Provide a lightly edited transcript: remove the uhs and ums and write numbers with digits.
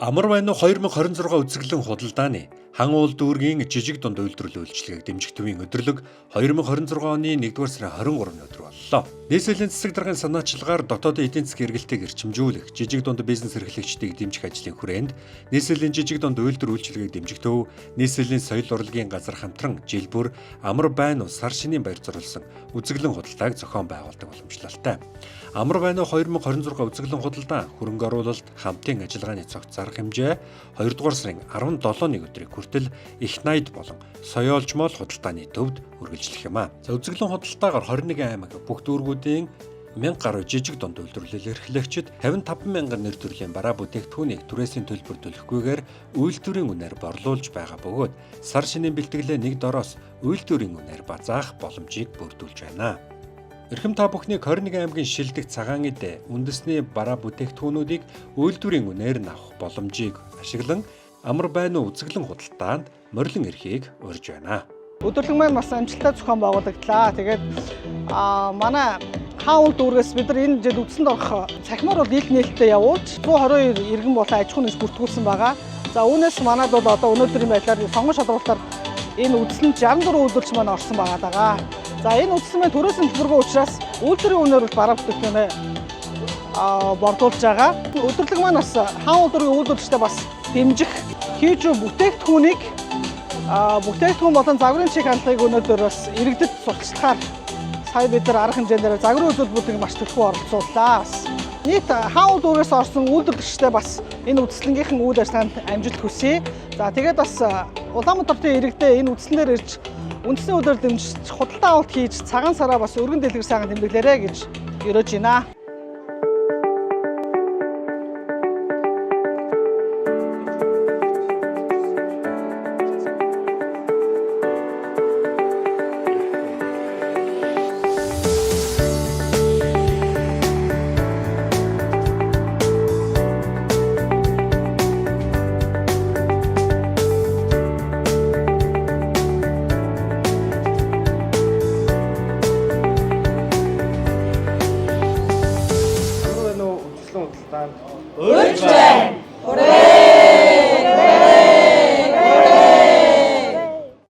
Амар байна уу 2026 үзэсгэлэн худалдааны Хан уул дүүргийн жижиг дунд үйлдвэрлэл үйлчилгээг дэмжих төвийн өдөрлөг 2026 оны 1-р сарын 23-ны өдөр боллоо. Нийслэлийн засаг даргын санаачилгаар дотоодын эдийн засгийн эргэлтийг эрчимжүүлэх, жижиг дунд бизнес эрхлэгчдийг дэмжих ажлын хүрээнд нийслэлийн жижиг дунд үйлдвэр үйлчилгээг дэмжих төв, нийслэлийн соёл урлагийн газар хамтран жил бүр Амар байна уу сар шинийн баяр зориулсан үзэсгэлэн худалдааг зохион байгуулдаг боломжлолтой. Амар байна уу 2026 үзэсгэлэн худалдаа хөрөнгө оруулалт хамтын ажиллагааны цогц зарах хэмжээ 2 дугаар сарын 17-ны өдрийг хүртэл их найд болон соёолжмол худалдааны төвд үргэлжлэх юм а. За үзэсгэлэн худалдаагаар 21 аймаг бүх дүүргүүдийн 1000 гаруй жижиг дунд үйлдвэрлэл эрхлэгчид 55 мянган нэр төрлийн бараа бүтээгдэхүүнийг түрээсийн төлбөр төлөхгүйгээр үйлдвэрийн үнээр борлуулж байгаа бөгөөд сар шинийн бэлтгэлээ нэг дороос үйлдвэрийн үнээр базаах боломжийг бүрдүүлж байна. Эрхэм та бүхнийг 21 аймгийн шилдэг цагаан эд үндэсний бараа бүтээгдэхүүнүүдийг үйлдвэрийн үнээр нь авах боломжийг ашиглан амар байна уу үзэсгэлэн худалдаанд морилон эрхийг урьж байна. Өдөрлөг маань бас амжилттай зохион байгуулагдлаа. Тэгээд манай хаан уул дүүргээс бид нар энэ жил үдсэнд орох цахимаар бол ил нээлттэй явуулж 122 иргэн болон аж ахуйн нэгж бүртгүүлсэн байгаа. За үүнээс манад бол одоо өнөөдрийн байдлаар сонгон шалруултаар энэ үдсэнд 64 үйлдвэрлэгч маань орсон байгаа даа. За энэ үдсэн маань төрөөсөн төлбөргүй учраас үйлдвэрийн үнээр бол бараа бүтээгдэхүүнээ борлуулж байгаа. Өдөрлөг маань бас хаан уул дүүргийн үйлдвэрлэгчтэй бас дэмжих хийж буй бүтээгдэхүүнийг бүтээгдэхүүн болон загварын чиг хандлагыг өнөөдөр бас иргэдэд сурталчлахаар сая бид нар арга хэмжээндээр загварын үзүүлбэрийг маш түлхүү оролцууллаа. Бас нийт хаан уул дүүргээс орсон үйлдвэрлэгчтэй бас энэ үзэсгэлэнгийнхэн үйл ажиллагаанд амжилт хүсье. За тэгээд бас Улаанбаатарын иргэдээ энэ үзэсгэлэнээр ирж үндэсний үйлдвэр дэмжиж худалдаа авалт хийж цагаан сараа бас өргөн дэлгэр сайхан тэмдэглээрэй гэж ерөөж байна. Амар байна уу үзэсгэлэн худалдаанд Урьж байна.